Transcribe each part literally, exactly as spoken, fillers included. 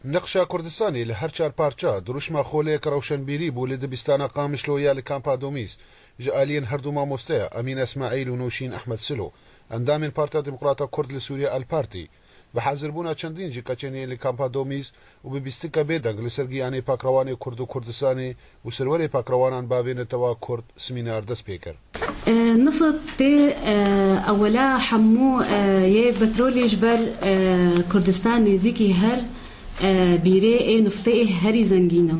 Niqşa Kurdistanê li her çar parça dirûşma xoleyek rewşenbîrî bû li dibistana Qamişlo ya li Kampa Domîz, ji aliyên herdu mamosteya Emîn Esmaîl û Nûşîn Ehmed Silo, endamên Partiya Demokrata Kurd li Sûriye El Partî, bi hazirbûna çendîn ji keçên yên li Kampa Domîz û bi bîstika bêdeng li ser giyanê pakrewanê Kurd û Kurdistanê û serwerê pakrewanan bavê netewa Kurd semînar dest pê kir. E, Nift tê, e, ewela hemû, e, yê petrolê ji ber, e, Kurdistan nêzîkî her, e, bîrê ê niftê ê herî zengîn e.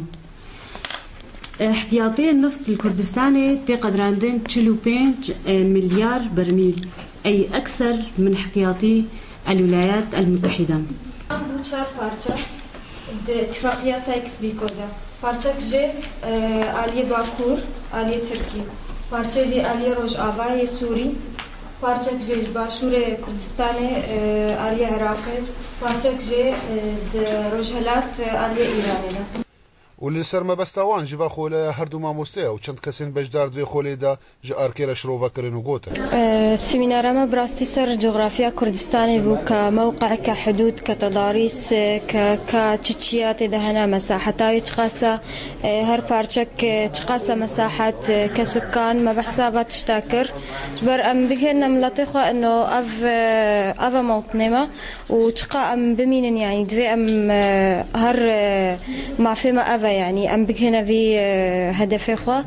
E, ihtiyatê nift li Kurdistanê tê qedirandin çil û pênc, e, milyar bermîl, ey ekser min ihtiyatî El Wilayat El Mutehîde. Bû çar parça di Tifaqîya Sykes-Picot de. Parçek jê, e, aliyê Bakur, aliyê Tirkî. Parçeyê dî aliyê Rojavayê Sûrî. Parçek jê ji Başûrê Kurdistanê, e, aliyê Iraqê. Parçek jê, e, di Rojhilat, e, aliyê Îranê de. Û li ser mebesta wan ji va xoleya herdu mamosteya û çend kesên beşdar di vê xolê de ji arkê re şirove kirin û gotin. Semînara me bi rastî ser coxrafya Kurdistanê bû, ke mewqe, ke hidûd, ke tedarîs, ke, ke çi çiya tê de hene, mesaheta wê çiqas e, her parçek, e, çiqas e mesahet, e, ke sukan, me behsa va tişta kir. Ji ber em bigihîne miletê xwe, ino ev, e, ev e mewtinê me. û çiqa em bimînin, yanî divê em, e, her, e, mafê me ev e, yanî em bigihine vî, e, hedefê xwe.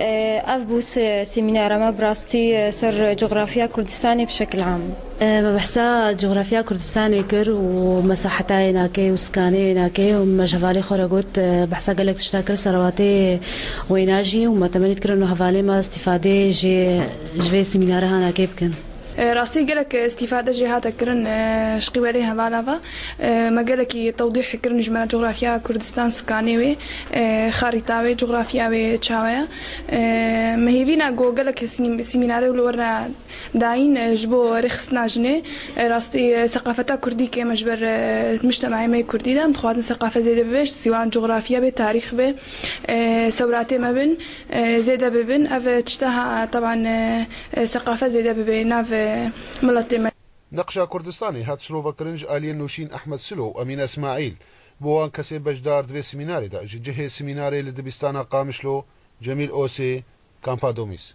E, ev bû se-, semînara me bi rastî, e, ser coxrafya Kurdistanê bi şekil am. E, me behsa coxrafya Kurdistanê kir û mesaheta wê nake û sikanê wê nake û me ji hevalê xwe re got, e, behsa gelek tişta kir, serawatê wêna jî û me temenî dikirin û hevalê me îstîfadê jê ji vê semînara ha nake bikin. E, rastî gelek îstîfade jê hate kirin, e, ji qîbelê hevala ve. E, me gelekî tewdîh kirin ji me re coxrafya Kurdistan, sukanê wê, e, xarîta wê, coxrafya wê çawa ye. E, me hêvî ne ku gelek sî-, sîmînarê wilo werine dayîn, e, ji bo rêxistina jinê. E, rastî, e, seqafeta kurdî kêm e ji ber, e, mujtemaê me yê kurdî de. Em dixwazin seqafet zêde bibe, ji sîwan coxrafya be, tarîx be, e, sewratê me bin. e, zêde bibin. Ev, e, tişta ha, teban, e, e, seqafe zêde bibe nav, e, miletê me. Neqşa Kurdistanê hat şirovekirin ji aliyê Nûşîn Ehmed Silo û Emîne Îsmaîl. Bo wan kesên beşdar di vê semînarê de ji cihê semînarê li dibistana Qamişlo, Cemîl Osê, Kampa Domîz.